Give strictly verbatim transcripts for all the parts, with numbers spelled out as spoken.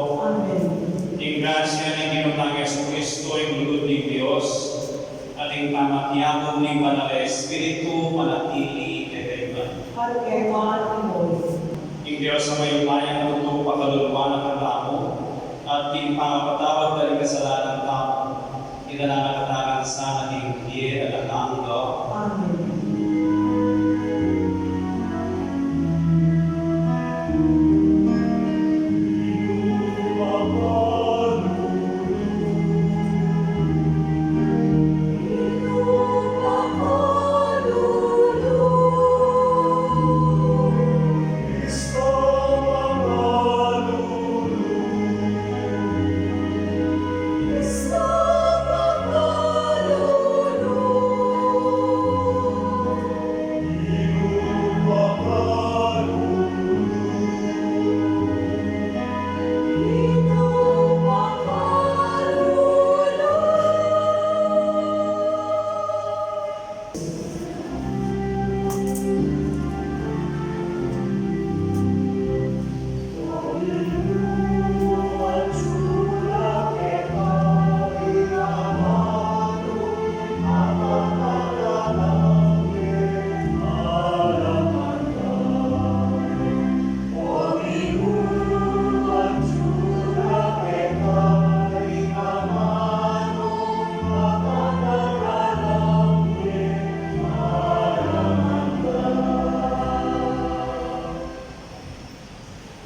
Amen. Ing grasya ning Ginung Jesucristo, ing lugud ning Dios, at ing pamakiabe ning Banal a Espiritu, manatili kekayu ngan. At keka naman. Ing Dios a mayupayang tutu pakalulu na katamu, at ing pangapatawad da ring kasalanan tamu, idala na katamu ngan sana king bie alang angga. Amen.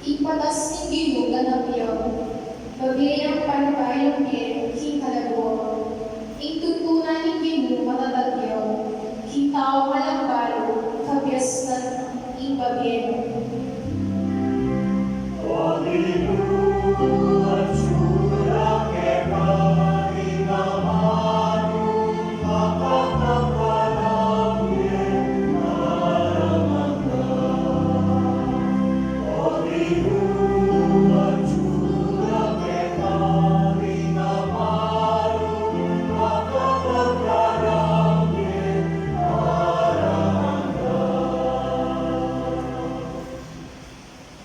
Ing patas ning Ginu ganap ya, babie yang pantay lumie king kalaguan. Ing tuntunan ning Ginu matatag ya, king taung alang balu, kabiasnan ing babie na.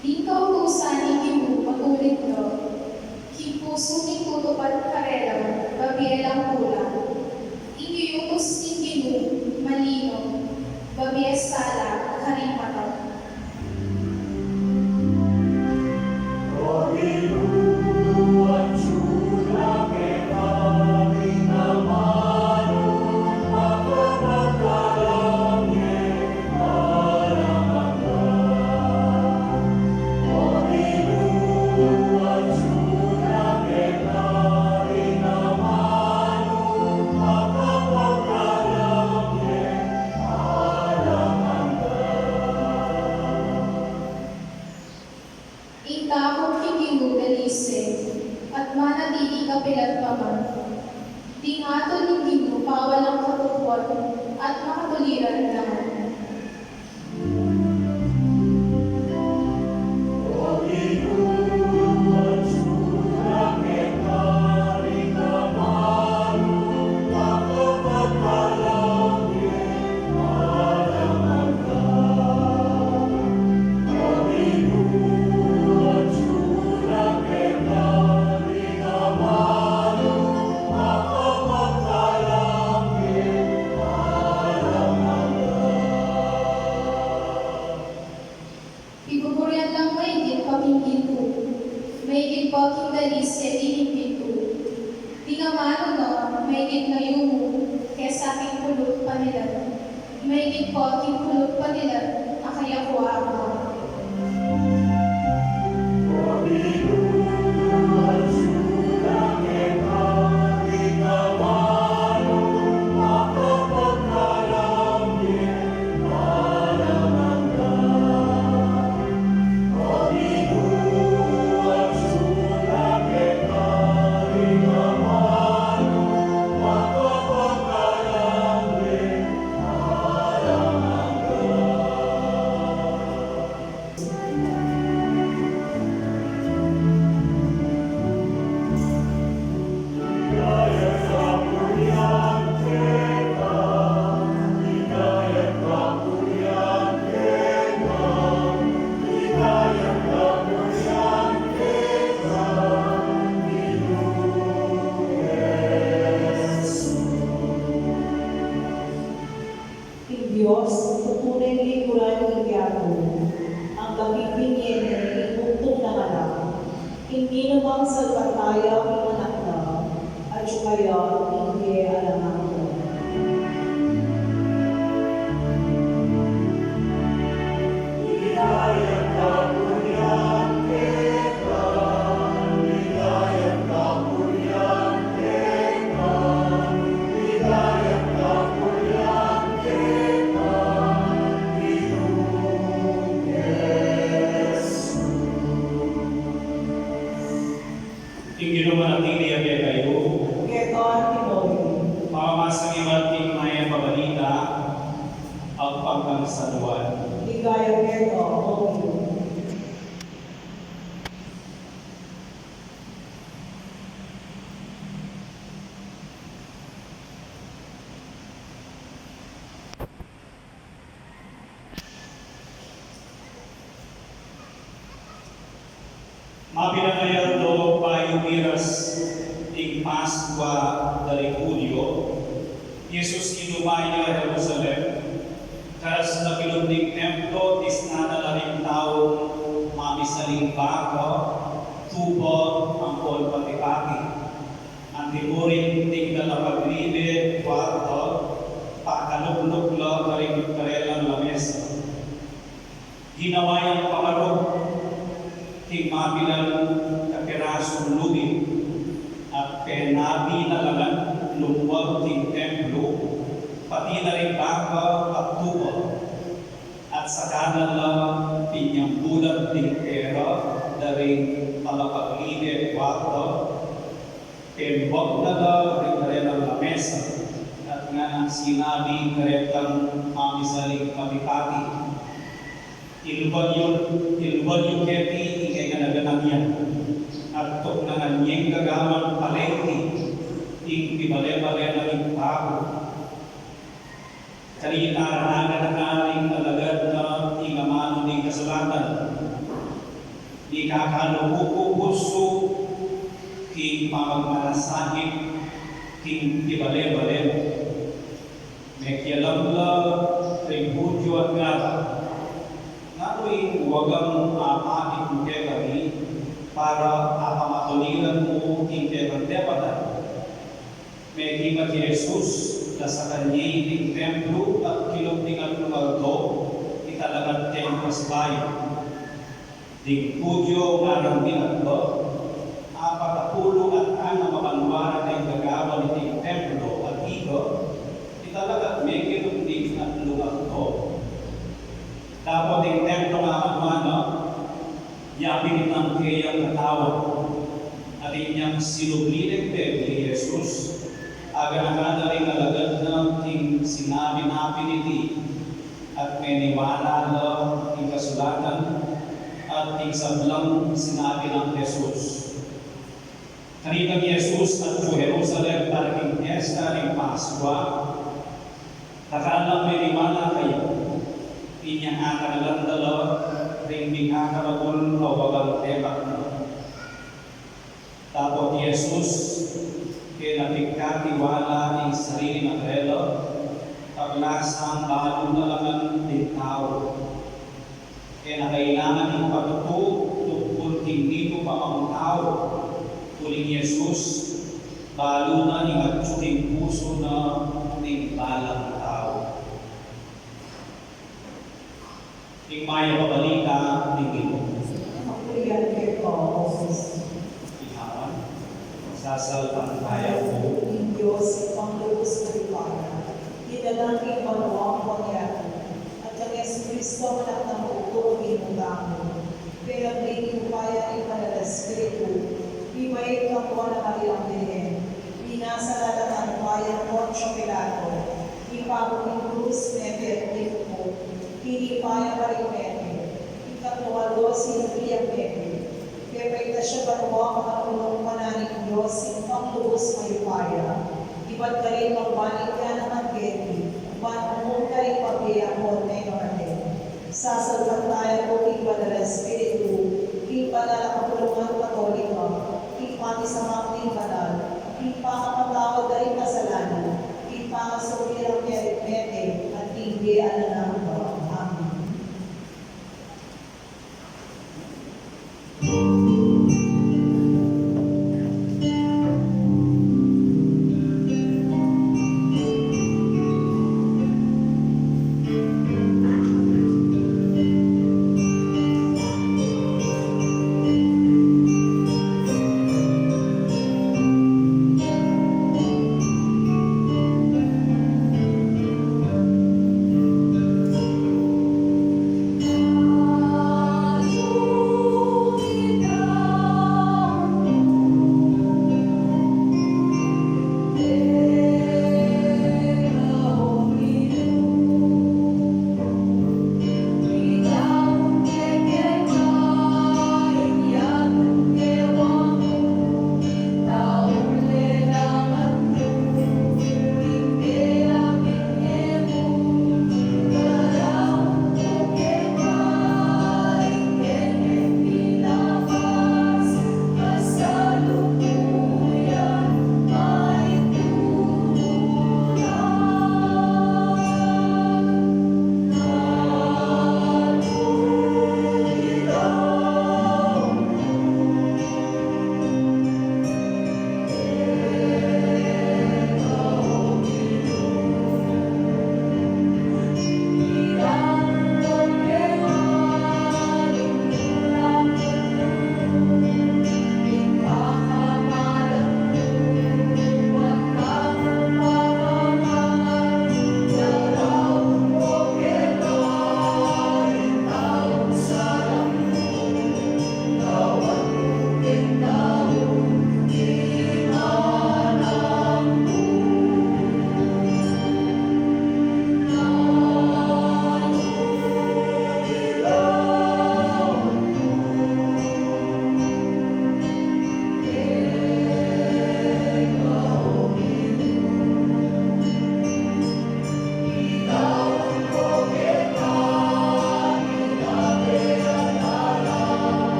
Ding kautusan ning Ginu matulid na, king pusu ning tutupad karela, babie lang kulang. Ing yutus ning Ginu malino, babie sala karing mata. Ing takut king Ginu dalise, at manatili kapilan pa man. Ding atul ning Ginu pawalang katutuan, at makatuliran naman. Pibuburian lang maigit pa king gintu, maigit pa king dalise ding pintu. Ding amanu na maigit na yumu kesa king kulub panilan, maigit pa king kulub panilan a kayakuan na. Ing ninumang salpantaya king anak na, at saka ya king bie alang angga. Ing Ginu manatili ya kekayu. Keka naman. Pamamasang ibat king Mayap a Balita agpang kang San Juan. Ligaya keka, O Ginu. Mapinakayal do bayu miras ing Paskua da ring Judio, i Jesus kinuma ya Jerusalem, karas na kilub ning templo, tisnan na la ring taung mamisaling baka, tupa, ampon pati-pati. Anti mu rin ding dalapaglibe kuarta, pakalukluk la karing karelang lamesa. Ginawa yang pamaruk king mapilan a pirasung lubid, at penabi na la ngan lumuag king templo, pati na ring baka at tupa. At saka na la pinyambulat ding pera da ring dalapaglibe kuarta, pembuak na la ring karelang lamesa, at ngana sinabi karetang mamisaling pati-pati, "Iluban yu, iluban yu keti ing kayanaganang yan, at tuknangan yeng gagawan palengke ing pibale-bale na ning tau." Kanita ra, aganakan na ring alagad na ing amanu ning kasulatan, "Mikakaluku ku pusu king pamagmalasakit king pibale-bale mu." Mekialam la ring Judio at ngara, "Nanu ing wagang apakit mu kekami para apamatuliran mu ing kekang tepatan?" Mekibat i Jesus, lasakan ye iting templo at kilub ning atlung aldo, italaga deng pasibayu. Ding Judio ngarang milatba, apat a pulu at anam a banua ra deng gagawan niting templo at ika, italaga mekilub ning atlung aldo. Dapot ing templo a banua na, yapin itang keyang katawan. At inyang sinubli deng bie i Jesus, aganakan na ring alagad na king sinabi na pin iti, at meniwala la king kasulatan, at king sablang sinabi nang Jesus. Kanita i Jesus atyu Jerusalem para king piesta ning Paskua, dakal lang meniwala kaya, inyang atangalan da la ring mikakaragul a wagang tepatnan. Dapot i Jesus, e na pigkatiwala ing sarili na karela, paglasang balu na la ngan ding tau. E na kailangan ing patutu tungkul king ninu pa mang tau, uling i Jesus, balu na ing atyu king pusu na ning balang tau. Ing Mayap a Balita ning Ginu. Papurian keka, O Kristu. Ing awan sasalpantaya ku. Ing Dios, Ibpang lubus mayupaya, dinalan king banua ampon yatu, at kang Jesucristo, Anak nang Bugtung a Ginu tamu, pengabli ning upaya ning Banal a Espiritu, mibait kang Nuan a Mariang Birhen, binasa la king upaya nang Poncio Pilato, mipaku king krus, mete at tinupok, tinipa ya karing mete, ing katlung aldo sinubli yang mete, pepaitas ya king banua, makakulung kanan ning Dios, Ibpang lubus mayupaya, ibat karin magbalik ya naman keti, ban mumung karing mabie ampon mekamate. Sasalpantaya ku king Banal a Espiritu, king banal a kapulungan Katolika, king pamisamak ning banal, king pangapatawad da ring kasalanan, king pangasubli rang mete, at king bie alang angga. Amen.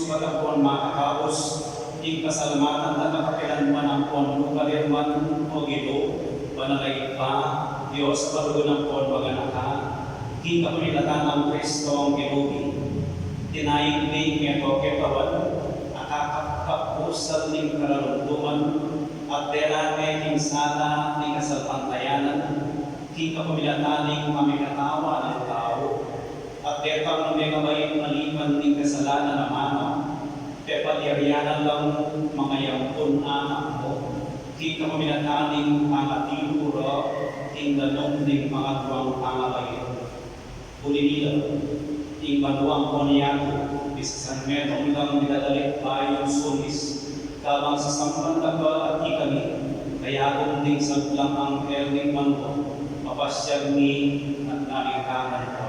Ampon makakaus, ing pasalamatan da ka kapilan man ampon nukarin man, O Ginu, banal a Ibpa, Dios a balamu ampon maganaka, king kapamilatan nang Kristong Ginu mi. Tinaing mi meto ketawan, a kakapkapusan ning kararumduman, at dera ne king sala ning kasalpantayanan, king kapamilatan ning pamikatawan nang tau. At detang mengabait maliban ning kasalanan a mama, pepalyarian lang mangayampun anak mu, king kapamilatan ning pangatilu ra, king danum ning pangatwang pangabait. Uli nila, ing banua ampon yatu, bisan metung lang midadalit bayung sumis, kabang sasamban da ka at ikami, kayagum ding sablang anghel ning banua, mapasyag mi at nalikakan ka.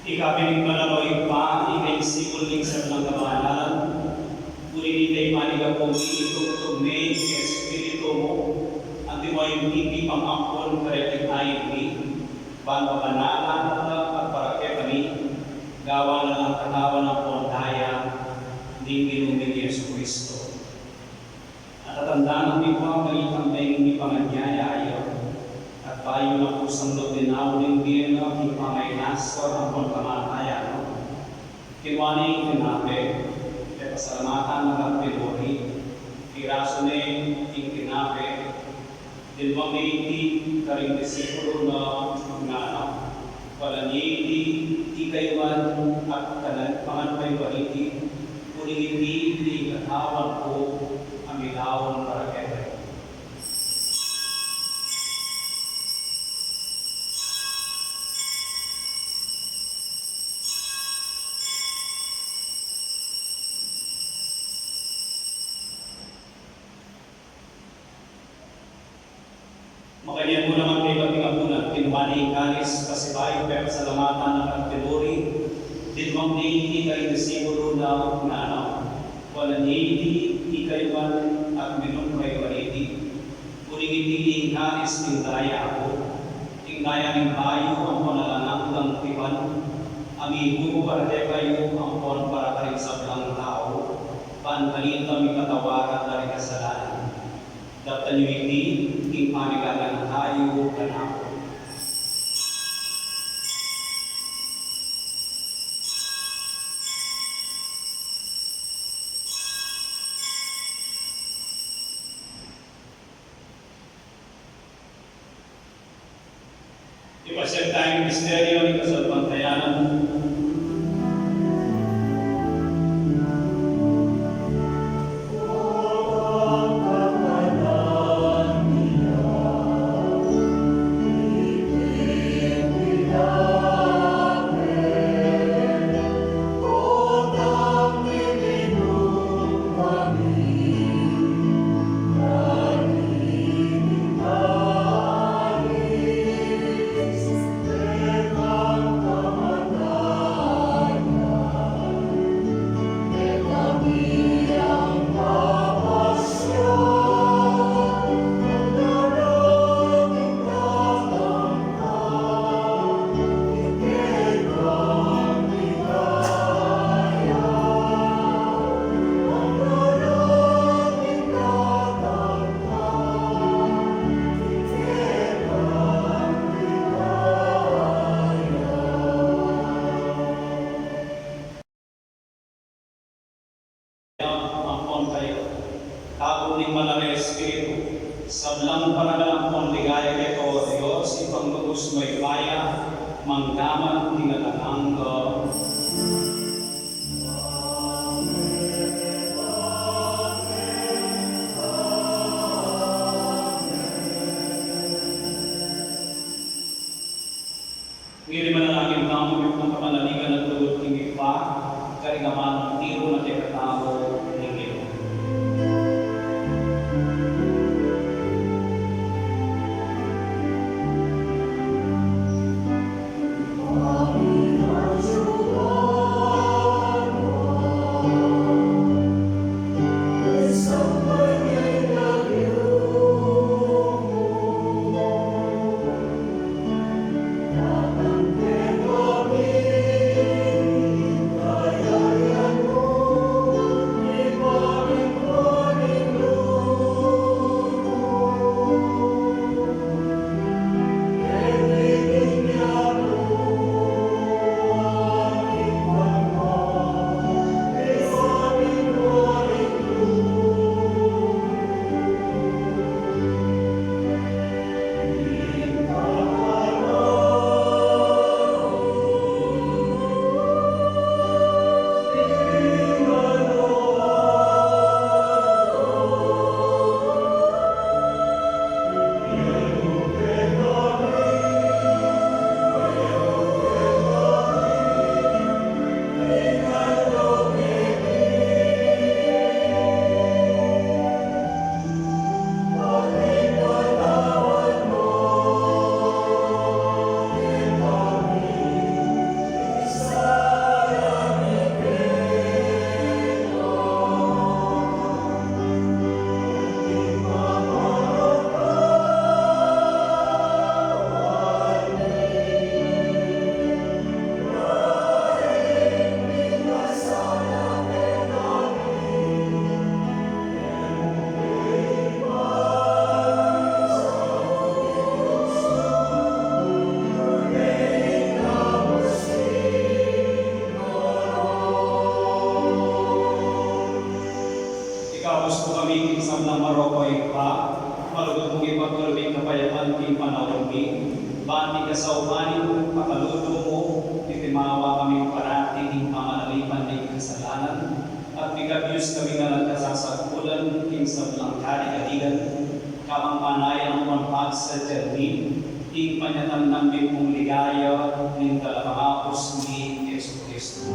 Ika pin ing banal, O Ibpa, ika ing sibul ning sablang kabanalan. Uli nita, ipanyawad mu ing tugtug ning Espiritu mu, anti mo ing titipang ampon kareng ain mi, ban pabanalan na la at para kekami, gawan na lang katawan ampon daya ning Ginu ming Jesucristo. At tatandanan mi pu, ing kekami ing mipanganyaya, at bayu na pu sanggap ning nauli ning bie na, king pamainasa ampon kamatayan na, kinua ne ing tinape, pepasalamatan na at pinuri, pirasu ne ing tinape, dinwang ne iti karing disipulu na, ngana, Kuanan ye iti, ikayu man, at kanan, mangan kayu kaniti, uling iti ing katawan ku a milawan para kekayu. Makanyan mu naman kekami, kinua ne ing kalis, pasibayu pepasalamatan na at pinuri, dinwang ne iti karing disipulu na, ngana, Kuanan ye iti, ikayu man, at minum kayu kaniti, uling iti ing kalis ning daya ku, ing daya ning bayu ampon alang anggang tipan, a mibubu para kekayu ampon para karing sablang tau, ban kanita mipatawaran la ring kasalanan. Daptan yu iti king pamiganaka kanaku. Ipasyag taya ing misteryu ning kasalpantayanan. Kabud ning Banal a Espiritu, sablang panagal ampon ligaya keka, O Dios, Ibpang lubus mayupaya, mangga man king alang angga. Ngeni manalangin tamu, king kapanaligan at lugud king Ibpa, karing amanung tiru na kekatamu ning Ginu. Ikabus mu kami king sablang marok, O Ibpa, malugud mung ipagkalub ing kapayapan king panaun mi, ban king kasaupan ning pakalulu mu, mitimawa kami parati king pamanalipan ning kasalanan, at mikabius kami ngan king kasasakulan king sablang kaligaligan, kabang manayan ampon pagsadyan mi ing panyatang nang mipung ligaya ning Talapangabus mi, Jesucristo.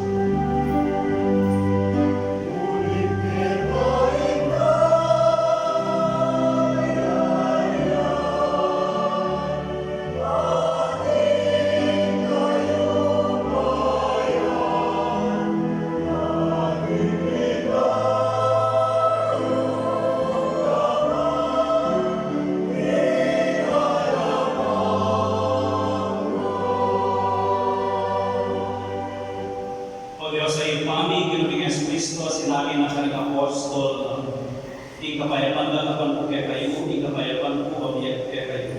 O Dios a Ibpa mi, Ginu ming Jesucristo, sinabi na karing apostol, ing kapayapan da ku kekayu, ing kapayapan ku babie ku kekayu.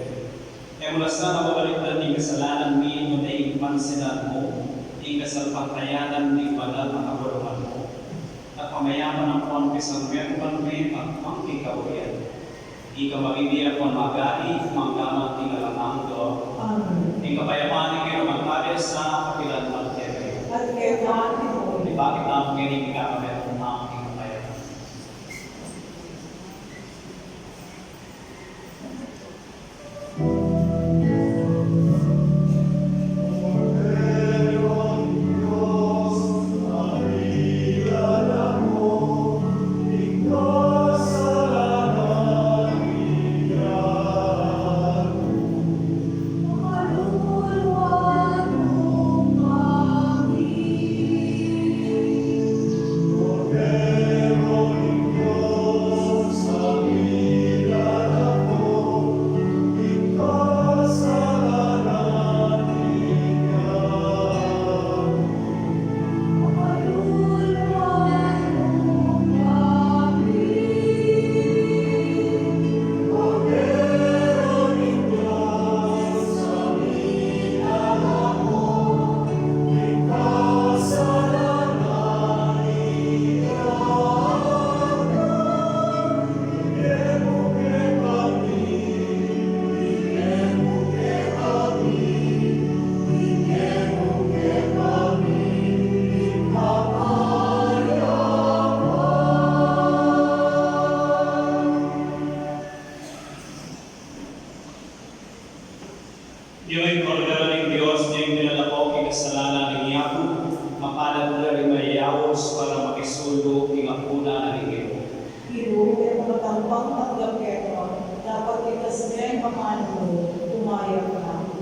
E mu la sana babalikdan ing kasalanan mi, nune ing pansinan mu ing kasalpantayanan ning banal a kabulungan mu, at pamayapan ampon pisang meruman me at pang king kaburian. Ika mabibie ampon magari, mangga man king alang angga. Amen. Ing kapayapan ning Ginu manatili sa kapilan man kekayu. At keka naman. Ibie tamu ngeni ing kakametung tamu king kapayapan. Sulu ing apunan ning Ginu. Ilu e makatampang tanggap keta, dapot itas ne ing pamanu mu, umayap na ku.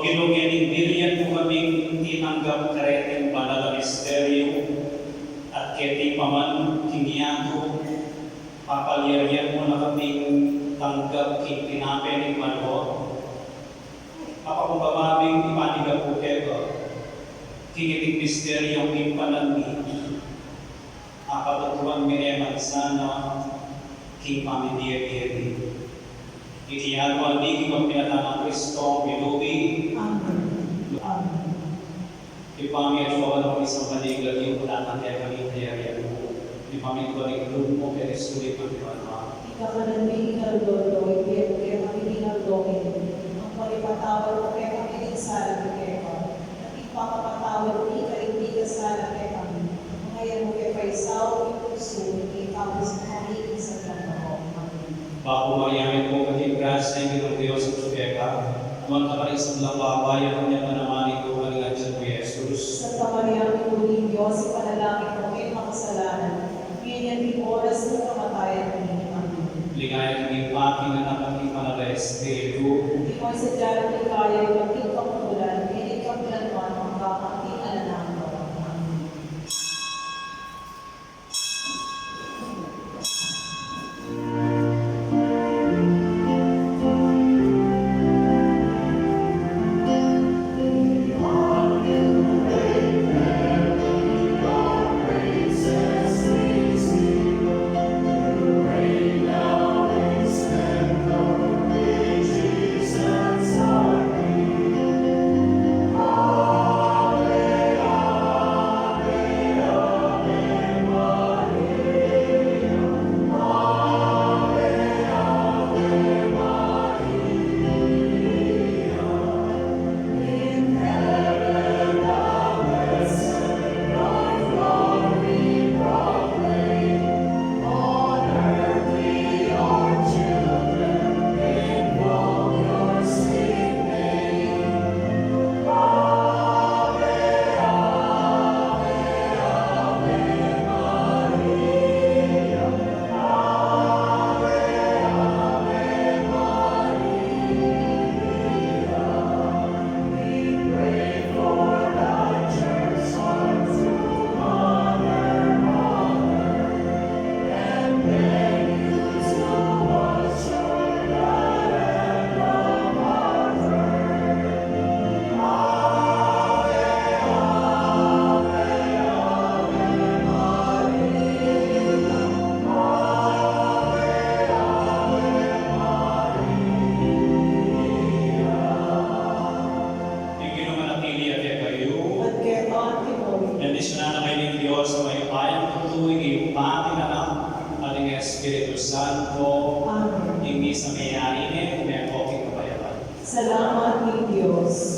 Ginung, ngeni birian mu kaming tinanggap kareting banal a misteryu, at keti pa man king yatu, papalyarian mu na kaming tanggap king tinape ning banua. Mapakumbaba ming ipanyawad pu keka king iting misteryung pamanyubling mi, a patutuan mi ne man sana king pamibie-bie mi. Iti aduan mi king kapamilatan nang Kristong pinubi. Amen. Amen. Ibpa mi atsu ka banua, misamban ya ing lagyu mu, datang kekami ing kayarian mu, mipamintuan ing lub mu keti sulip anti banua. Ing kakanan mi king aldo-aldo ibie mu kekami king aldo ngeni, ampo ipatawad mu kekami ing sala mi keka, anti ing pamamatawad mi karing mikasala kekami. Manga e mu ke paisaul king tuksu, nune ikabus mu kami king sablang marok. Amen. Bapu Maria, mipnu ka king grasya, ing Ginung Dios atsu keka. Nuan ka karing sablang babai, at nuan ya pa naman ing bunga ning atian mu, i Jesus. Santa Maria, Indu ning Dios, ipanalangin mu kaming makasalanan, ngeni at king oras ning kamatayan mi. Amen. Ligaya king Ibpa, king Anak, at king Banal a Espiritu. Antimo ing sadya na king ligaya king kamulan, ngeni at kapilan man, mangga man king alang angga. Amen. Ing Ginu manatili ya kekayu. At keka mu rin. Bendisyunan na kayu ning Dios a mayupayang tutu, ing Ibpa, ing Anak, at ing Espiritu Santo. Amen. Ing misa meyari ne, ume ko king kapayapan. Salamat king Dios.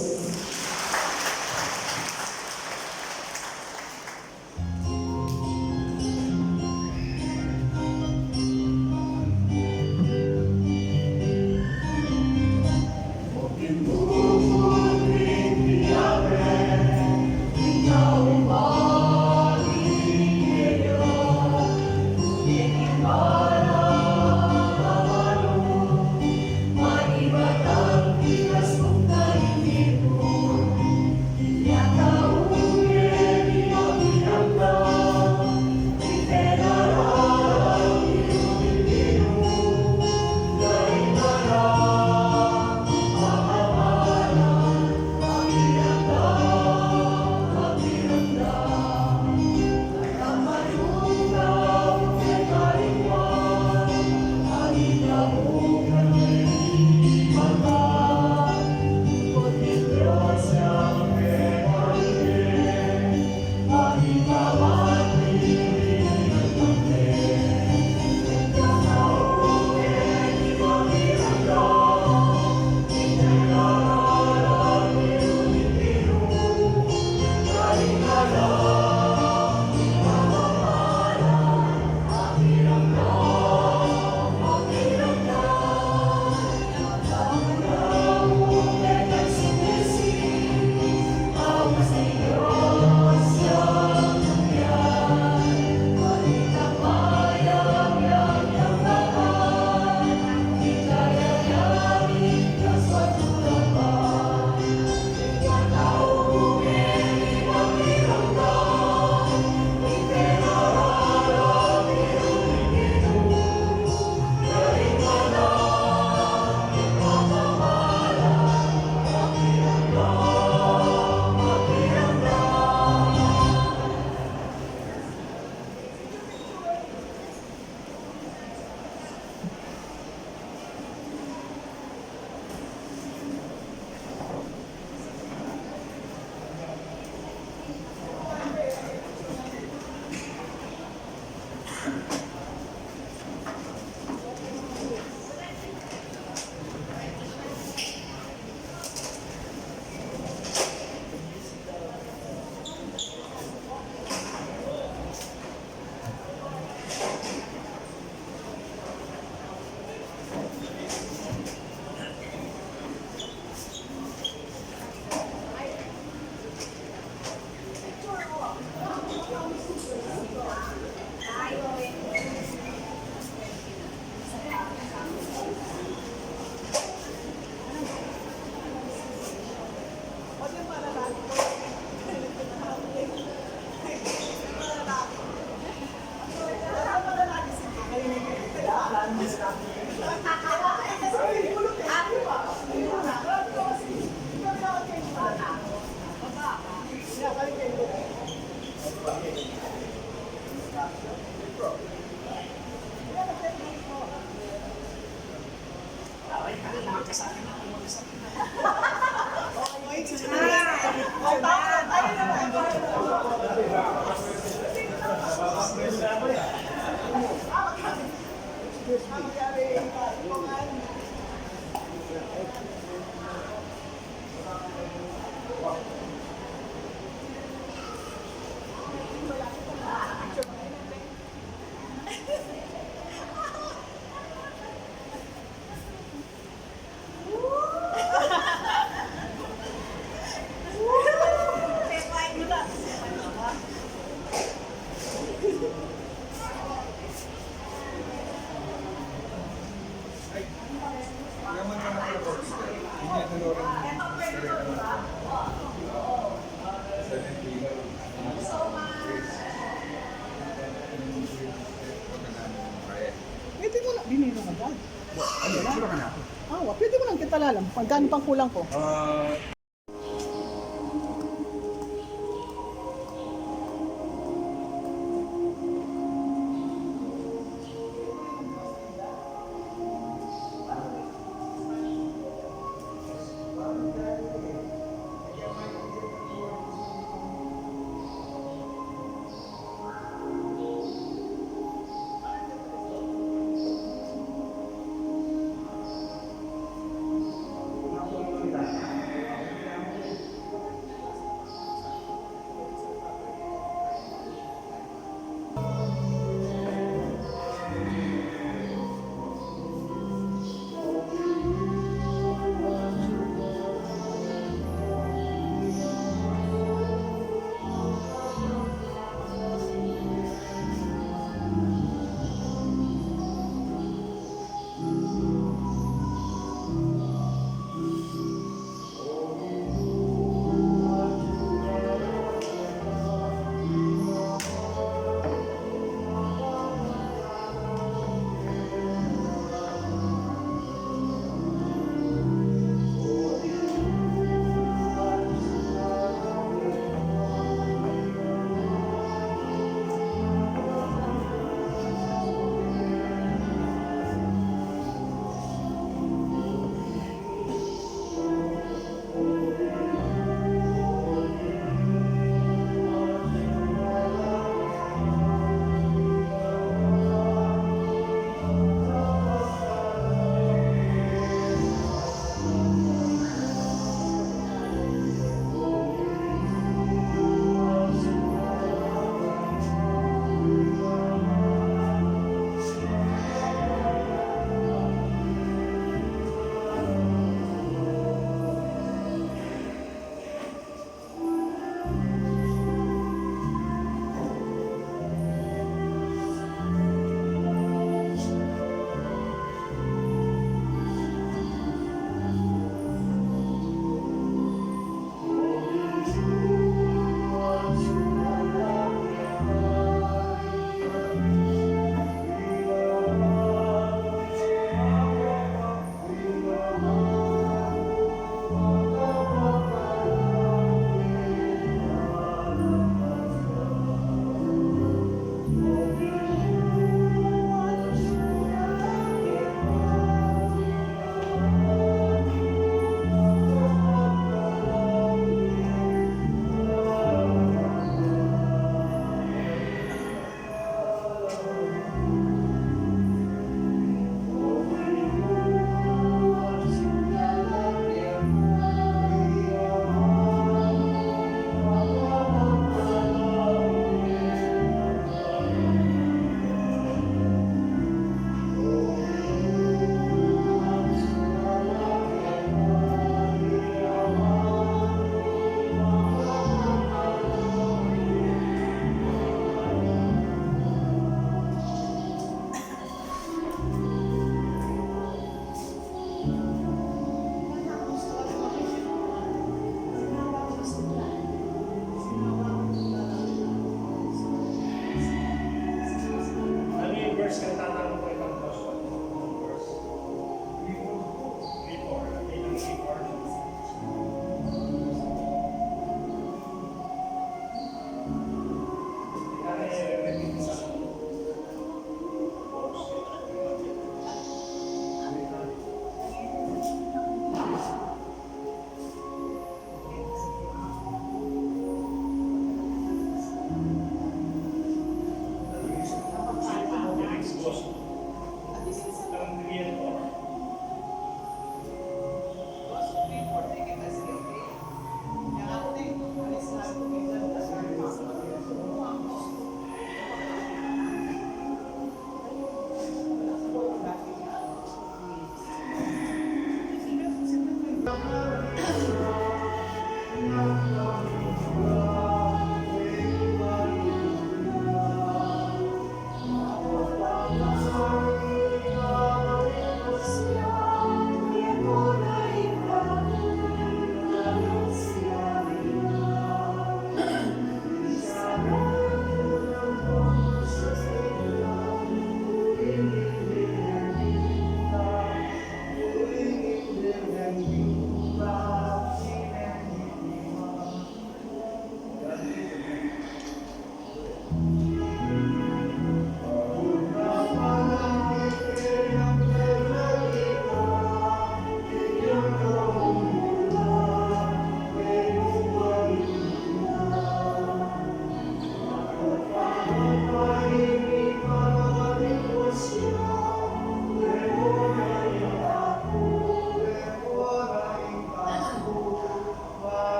Pwede mo na, dinero ka, Dad. Ano, wala ka na. Ah, wa-, pwede mo nang italalam kung gaano pang kulang ko. Ah,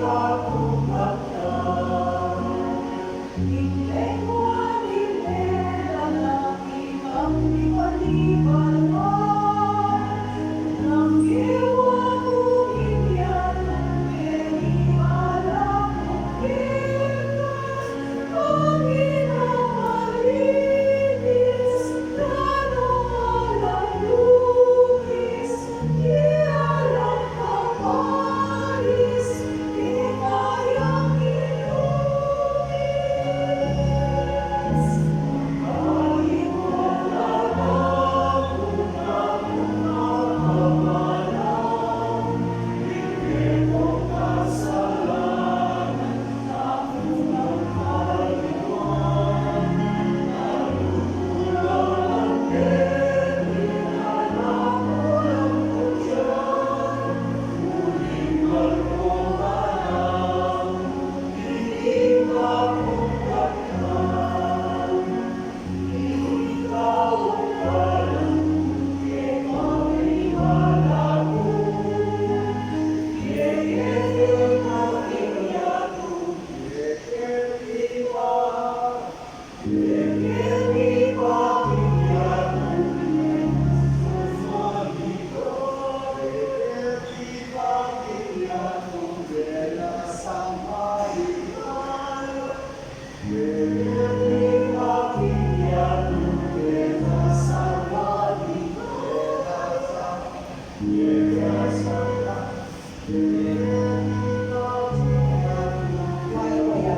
Amen.